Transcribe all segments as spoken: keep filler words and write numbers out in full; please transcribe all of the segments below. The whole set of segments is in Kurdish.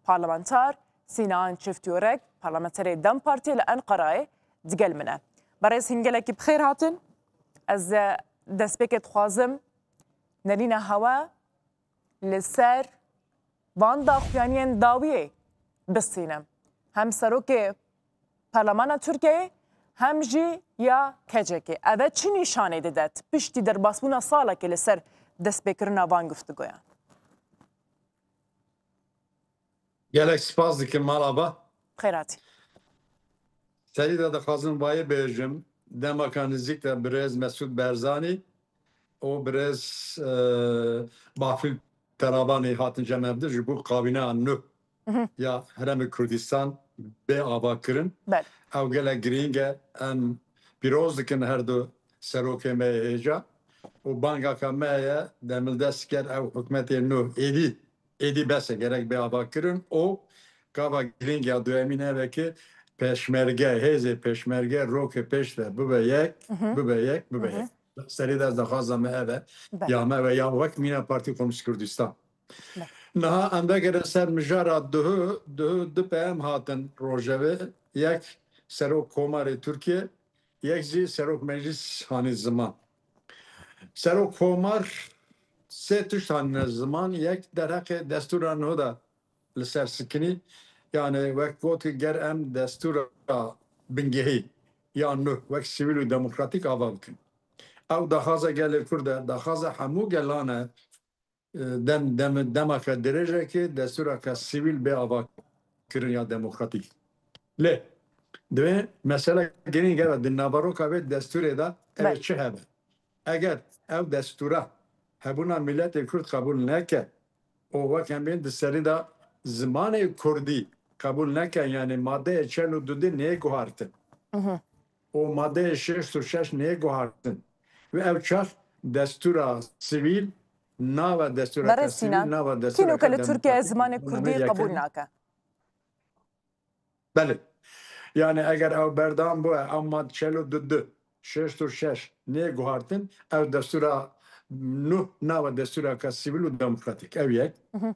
parlamenter Sînan Çiftyorek, parlamenterê DEM Partiyê li Enqerayê digel min e. Berêz hîn gelekî bi xêr hatin. Ez, e, destpêkê dixwazim nerîna hewe li ser van daxuyaniyên dawiyê bistînim. Hem serokê Parlamena Tirkiyeyê hem jî ya K C K. Ev e çi nîşanê dide piştî derbasbûna salekê li ser destpêkirina van guftûgoyan? Gelek spas dikim, merhaba. Xêr hatî. Serî de dixwazim vayê bêjim, demaka nizîk de birêz Mesûd Barzanî û birêz, e, Bafil Terabanî hatin cem hev de ji bo kabîneya nû Mhm. ya Herêmê Kurdistan bê ava kirin. Belê. Ew gelek girîng e. Em pîroz dikin her du serokê me yê hêja û bangaka me ye, demildest ker ew hikûmetê nû êdî, êdî bes e, gerek bê ava kirin û gava girîng ya duyemîn ev e ki pêşmerge, hêzê pêşmerge rokê pêş de bibe yek, Mhm. bibe yek, bibe Mhm. yek. Serî de ez daxwaza me ev e. Belê. Ya me ve ya wek mîna Partî Komîst Kurdistan. Belê. Niha em vegere ser mijara duhu, duhu du P M hatin rojevê. Yek Serok Komarê Tirkiye, yek jî Serok Meclis hanî ziman. Serok Komar sê tişt hanine ziman, yek derheqê destûra nû de li ser sikinî, yani wek got ki ger em destûra bingehî ya nû wek sivîl û demokratîk ava bikin. Ew daxwaza gelê Kurd e, daxwaza hemû gelan e, e, dem, dem, demeke dirêj e ki destûreke sivîl bê ava kirin ya demokratîk. Lê divê mesele girîng ev e, di naveroka vê destûrê de ev ê Belê. çi hebe? Eger ev destûra hebûna miletê Kurd qebûl neke û wek em bên di serî de zimanê Kurdî qebûl neke, yani madeyê çel û du nê guhartin Mhm. û madeyê şêst û şeş nê guhartin. Ve ev çax destûra sivîl nava destûra Berê sivîl Sînan, nava destûra kîno ke li Tirkiye zimanê Kurdî qebûl nake? Belê. Yani eger ew berdam bû, ew mad çel û du, şêst û şeş nê guhartin, ew destûra nû nava destûra ke sivîl û demokratîk. Ew yek. Mhm.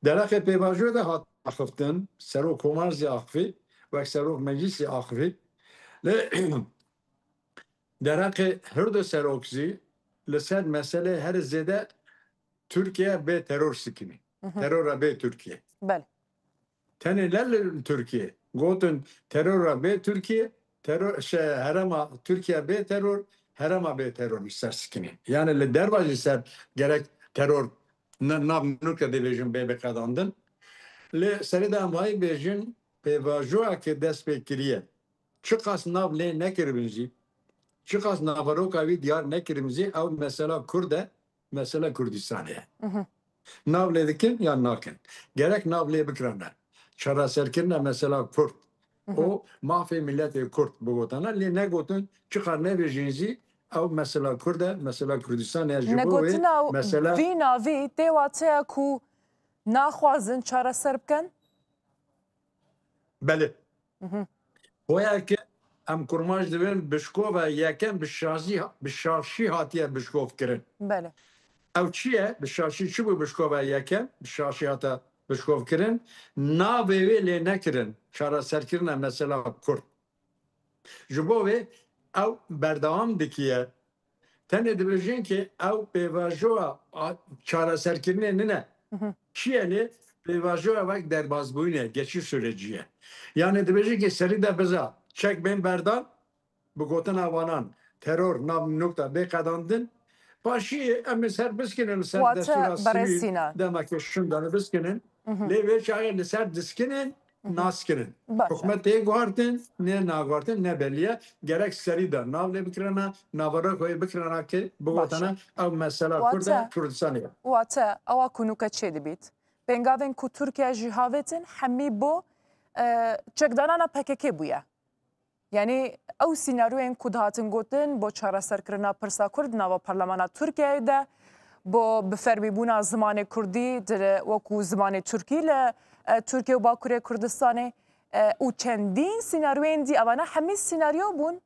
Derheqê pêvajoyê de hat axiftin, Serok Komar zî axifî, wek Serok Meclisî axifî. Lê Derheqê her du serok zî li ser meselê her zêde Tirkiye bê teror sikinî. Mhm. Terora bê Tirkiye. Belê. Tenê ne li Tirkiye. Gotin terora bê Tirkiye, teror, şey, herema Tirkiye bê teror, herema bê teror li ser sikinî. Yani li derva jî ser gerek teror ne-, nav nûke dibêjin bê biqedandin. Lê serê de em vayî bêjin pêvajoya ke dest pê kiriye. Çiqas nav lê nekiribin jî, çiqas naveroka wî diyar nekiribin jî, ew mesela Kurd e, mesela Kurdistanê ye. Mhm. Nav lê dikin yan nakin? Gerek nav lê bikirane. Çareserkirina mesela Kurd Mhm. û mafê miletê Kurd bigotana, lê negotin çiqar nebêjin jî ew mesela Kurd e, mesela Kurdistanê ye. Ji bo wê Negotina mesela vî navî tê wateya ku naxwazin çareser bikin? Belê. Mhm. Boya ke em kurmancî dibên bişkova yekem bi şaşî, bi şaşî hatiye bişkov kirin. Belê. Ew çi ye? Bi şaşî çi bû bişkova yekem? Bi şaşî hate bişkov kirin. Navê wê lê nekirin. Çareserkirina mesela Kurd. Ji bo wê ew berdewam dikiye. Tenê dibêjin ki ew pêvajoya a-, çareserkirinê nine. Mhm. Çi ye lê? Pêvajoya wek derbazbûyîn e, geçiş sürecî ye. Yani dibêjin ki serî de biza çek bên berdan, bi gotina vanan teror nav nokta bê qedandin. Paşî em ê ser biskinin li ser Wate destûra berê sivîl Sînan. demeke şindane biskinin. Mhm. Lê vê çaxê li ser diskinin Mhm. naskinin. Baş e. Hikûmet tê guhartin, nê naguhartin, ne belî ye. Gerek serî de nav lê bikirina, naveroka wê bikirina ki bigotana Baş e. ew mesela Kurd e, Wate, Kurdistanê ye. Wate, ewa ku nûke çê dibît. Pêngavên ku Tirkiye jî havêtin, hemî bo, e, çekdanana P K K bûye. Yanî ew sînaryoyên ku dihatin gotin bo çareserkirina pirsa Kurd nava Parlemana Tirkiyeyê de, bo bifermîbûna zimanê Kurdî di, wekû zimanê Tirkî li, e, Tirkiye û Bakurê Kurdistanê, e, û çendîn sînaryoyên dî, evana hemî sînaryo bûn.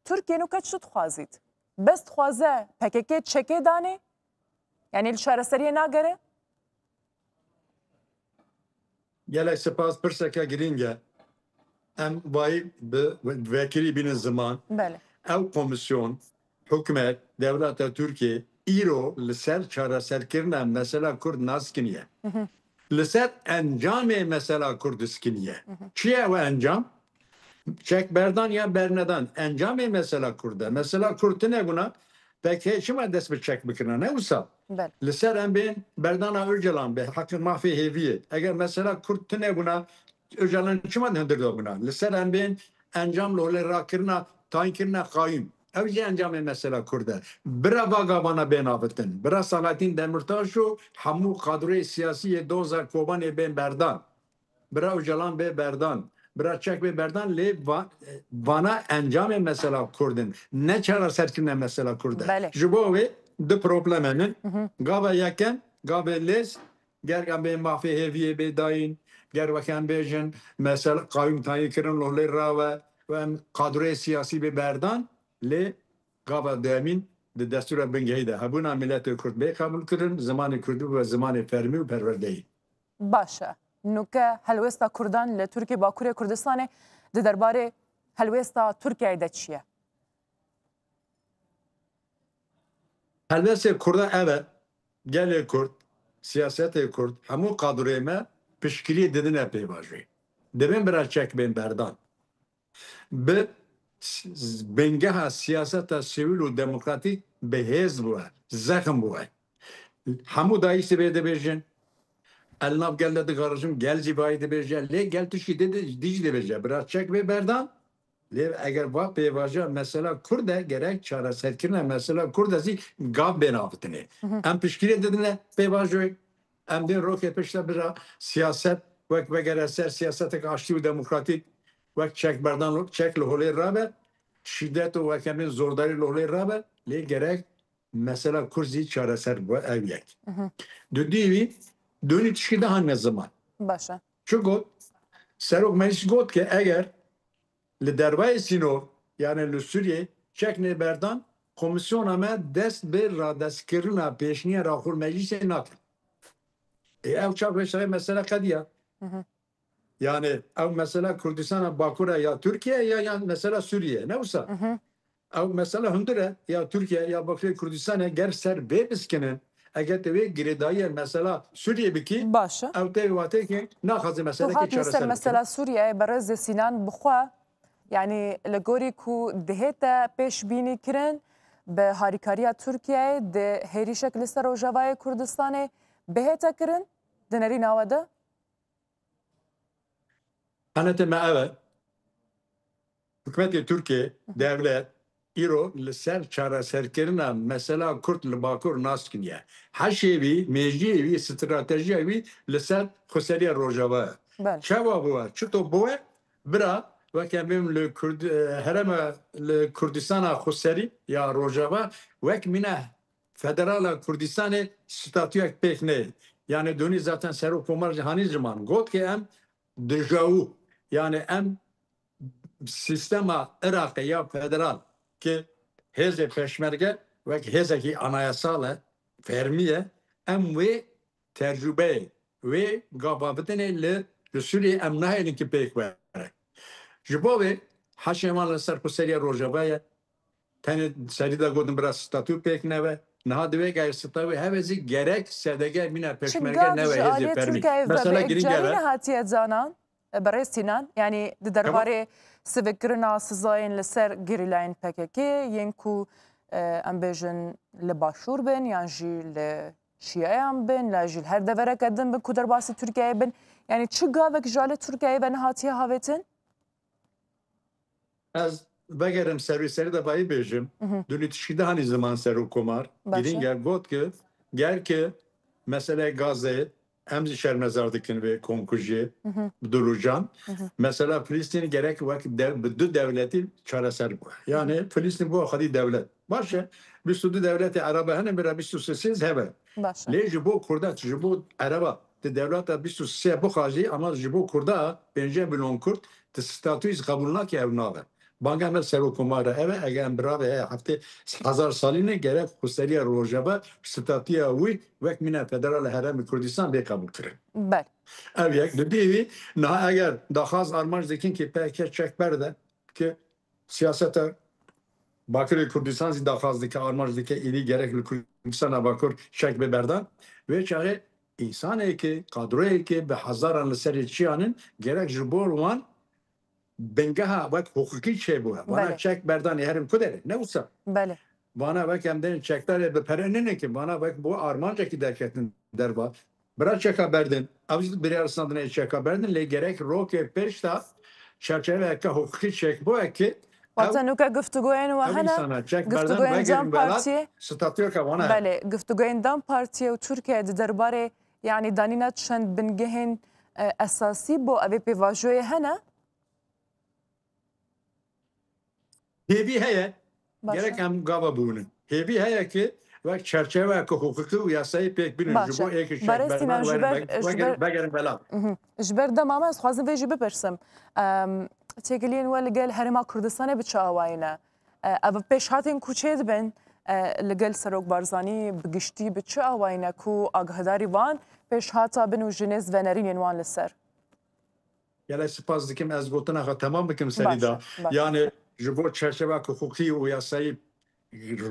Tirkiye nûke çi dixwazît? Bes dixwaze P K K çekê danê? Yanî li çareseriyê nagere? Gelek spas, pirseke girîng e. Em bayî bi vekirî bînin ziman. Belê. Ew komîsyon, hikûmet, dewleta Tirkiyê îro li ser çareserkirina mesela Kurd naskiniye. Li ser encamê mesela Kurd diskiniye. Çi ye ew encam? Çekberdan ya bernedan. Encamê mesela Kurd e. Mesela Kurd tune bûna, P K K çima dest bi çek bikirina? Ne wisa? Belê. Li ser em bên berdana Ocalan be, heqê mafê hêviyê. Eger mesela Kurd tune bûna, Ocalan çima hundir de bûna? Li ser em bên encam li holê rakirina, tayînkirina qayûm. Ew jî encamê mesela Kurd e. Bira va gavana bên avitin. Bira Selahattin Demirtaş û hemû kadroyê siyasî yê doza Kobanê bên berdan. Bira Ocalan bê berdan. Bira Çek bê berdan lê va-, vana encamê mesela Kurd in. Ne çareserkirine mesela Kurd e. Belê. Ji bo wê du problem henin. Gava yekem, gavê lêz, ger em bê mafê hêviyê bê dayîn, ger wek em bêjin, mesela qayûm tayîn kirin, lohlê rawe, û em kadroyê siyasî bê berdan, lê gava duyemîn di destûra bingehî de hebûna miletê Kurd bê qebûl kirin, zimanê Kurdî bû zimanê fermî û perwerdeyî. Baş e. Nûke helwêsta Kurdan li Tirkiye, Bakurê Kurdistanê di derbarê helwêsta Tirkiyeyê de çi ye? Helwestê Kurda ev e. Gelê Kurd, siyasetê Kurd, hemû kadroyê me piştgiriyê didine pêvajoyê. Divên bira çek bên berdan. Bi s-, s-, bingeha siyaseta sivîl û demokratîk bi hêz bûye, zexm bûye. Hemû dayîsê vê dibêjin, el nav gel de digarijin, gel jî vayê dibêje, lê gel tiştî dê de, dî jî dibêje. Bira çek bê berdan, lê eger va pêvajoya mesela Kurd e, gerek çareserkirina mesela Kurd e zî gav bên avitinê. Em piştgiriyê didine pêvajoyê, em dê rokê pişte bira siyaset wek vegere ser siyasetek aştî û demokratîk, wek çekberdan, çek li holê rabe, şîdet û wek em ê zordarî li holê rabe, lê gerek mesela Kurd zî çareser bû, ev yek. Dudî wî, dûnî tişkî de hanine ziman. Baş e. Çi got? Serok Meclis got ke eger li dervayê sînor, yani li Sûriyê çek nê berdan, komîsyona me dest bi radestkirina pêşniyara xwe meclîsê nake. Ê ew çav mesela qediya. Yani ew mesela Kurdistana Bakur e ya Tirkiye ya, ya mesela Sûriye. Ne wisa? Ew mesela hundir e ya Tirkiye ya Bakurê Kurdistanê ger ser bê biskinin, eger te wê girêdayiyê mesela Sûriye bikî, Baş e. Ew tê watê ki naxwaze Tu meselekê hatî li ser çareser bike. Mesela Sûriyeyê, berêzê Sînan, bixwe, yanî li gorî ku dihête pêşbînî kirin, bi harîkariya Tirkiyeyê di hêrîşek li ser Rojavayê Kurdistanê bihête kirin di nerîna we de? Qenetê me ev e. Hikûmetê Tirkiyê, dewlet, îro li ser çareserkirina mesela Kurd li Bakur naskiniye. Heşê wî, mêjiyê wî, stratejiya wî li ser xweseriya Rojava ye. Belê. Çawa bûye? Çito bûye? Bira, weke bêm li Kurd, e, herêma li Kurdistana xweserî ya Rojava, wek mîna federala Kurdistanê statuyek pêk neyê. Yani dûnî zaten Serok Komar jî hanî ziman got ki em dijawû, yani em sîstema Iraqê ya federal ki hêzê peşmerge wek hêzekî anayasal e, fermî ye, em wê tercûbeyê, wê gavavitinê li, li Sûriyê em nahêlin ki pêk were. Ji bo vê heşê wan li ser xweseriya Rojava ye. Tenê serî de gotin bira statû pêk neve. Niha divê eger statû heve zî gerek S D G mîna peşmerge Çigav neve ji hêzê aliyê fermî. Tirkiyeyê ve Mesela bi girîng êkcarî eve. Nehatiye zanan, e, berêz Sînan, yanî di derbarê sivikkirina sizayên li ser gerîlayên P K K, yên ku, e, em bêjin li Başûr bin yan jî li Şiyeyan bin, yan jî li her devereke din bin ku derbasî Tirkiyeyê bin. Yanî çi gavek ji alî Tirkiyeyê ve nehatiye havêtin? Ez vegerim serî serî de bayî bêjim. Dûnî tişkî de hanî ziman Serok Komar. Baş e. Girîng e, got ki ger ki meseleyê Gazeyê em zî şermezar dikin vê komkujiyê, bi du rojan. Mesela Filistîn gerek wek dev-, bi du dewletî çareser bû. Yani Filistîn bû xwedî dewlet. Baş e, bîst û du dewletê Erebe hene, bira bîst û sê hebe. Baş e. Lê ji bo Kurda, ji bo Ereba, di dewleta bîst û sê bixwazî, ama ji bo Kurda, pêncî milyon Kurd, di statûyî qebûl nake ew nabe. Banga me serokkomar e, ev e, eger em birave heye heftê hezar salî ne, gerek xweseriya Rojava, statûya wî wek mîna federal a Herêmê Kurdistan bê qebûlkirin. Belê. Ev yek. Di dî wî, niha eger daxwaz armanc dikin ki P K K çek berde, ki siyaseta Bakurê Kurdistan zî daxwaz dike, armanc dike, êdî gerek li Kurdistana Bakur çek bê berdan. Wê çaxê însanê ki, kadroyê ki bi hezaran li serê çiyan in, gerek ji bo wan bingeha wek hiqûqî çêbûye. Vana Belê. çek berdanê herin ku derê? Ne wisa. Belê. Vana wek em dên çekdarê bi pere nînin ki, vana wek bo armancekî derketin derva. Bira çeka berdin. Ew jî biryar standinê çeka berdin, lê gerek rokê pêş de çerçeveyeke hiqûqî çêbûye ki Wata ew, nuke guftûgoyên we ew hene? însana çek berdan Guftûgoyên vegerin cem welat, partiyê? Statûyeke wana heye. Belê, guftûgoyên dem partiyê û Tirkiye di derbarê, yanî danîna çend bingehên, e, esasî bo evê pêvajoyê hene? Hêvî heye, Baş e. Gerek em gava bûnin. Hêvî heye ki wek çerçeveyeke hiqûqî û yasayî pêk bînin Baş ji bo e. êk çek Berê berdan Sînan, ji werin ber, veg-, ji vegerin, ber, vegerin welat. Mhm. Ji ber dema me ez xwazim vê jî bipirsim. Em, têkiliyên we li gel Herêma Kurdistanê bi çi awayî ne? E, ev pêşhatên ku çêdibin, e, li gel Serok Barzanî bi giştî bi çi awayî ne ku agahdarî wan pêşhata bin û ji nêz venerînên wan li ser? Gelek spas dikim, ez gotina xwe temam bikim serî de. Baş e, baş. Yani ji bo çerçeveyeke hiqûqî û yasayî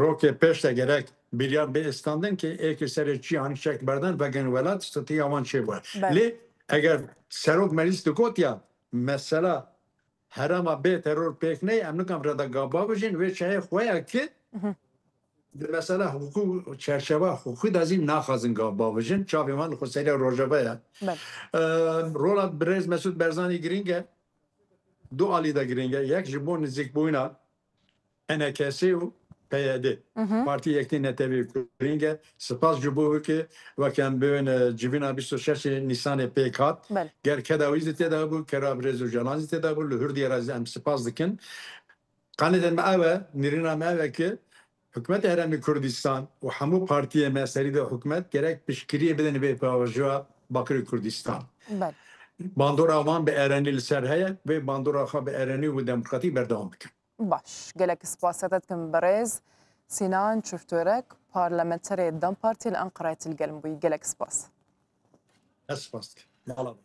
rokê pêş de gerek biryar bê standin ki êkê serê çiyan çek berdan vegerin welat, statûya wan çêbûye. Belê. Lê eger serok meclis digot ya mesela herêma bê teror pêk neyê, em nikan vira de gav bavêjin, wê çaxê xwe ya ki Mhm. di mesela hiqûq, çerçeveya hiqûqî de zî naxwazin gav bavêjin, çavê wan li xweseriya Rojava ye. Belê. Ee, rola birêz Mesûd Barzanî girîng e. Du alî de girîng e. Yek ji bo nizîkbûyîna E N K S û P Y D. Mhm. Partî Yekîtî Netewî girîng e. Spas ji bo wê ki wek em bibin, e, civîna bîst û şeş Nîsanê pêk hat. Belê. Ger keda wî zî tê de bû, keda birêz Ocalan zî tê de bû, li hurdiyê re zî em spas dikin. Qanedên me ew e, nîrîna me ew e ki Hikûmetê Herêmê Kurdistan û hemû partiyê me serî de hikûmet gerek piştgiriyê bidin vê pêvajoya Bakurê Kurdistan. Belê. Bandora wan bi erenî li ser heye, vê bandora xwe bi erenî û demokratîk berdewam bikin. Baş. Gelek spas te dikim birêz Sînan Çiftorek, parlamenterê dem Partî li Enqerayê tu li gel min bûyî. Gelek spas. Ez spas dikim. Mala be.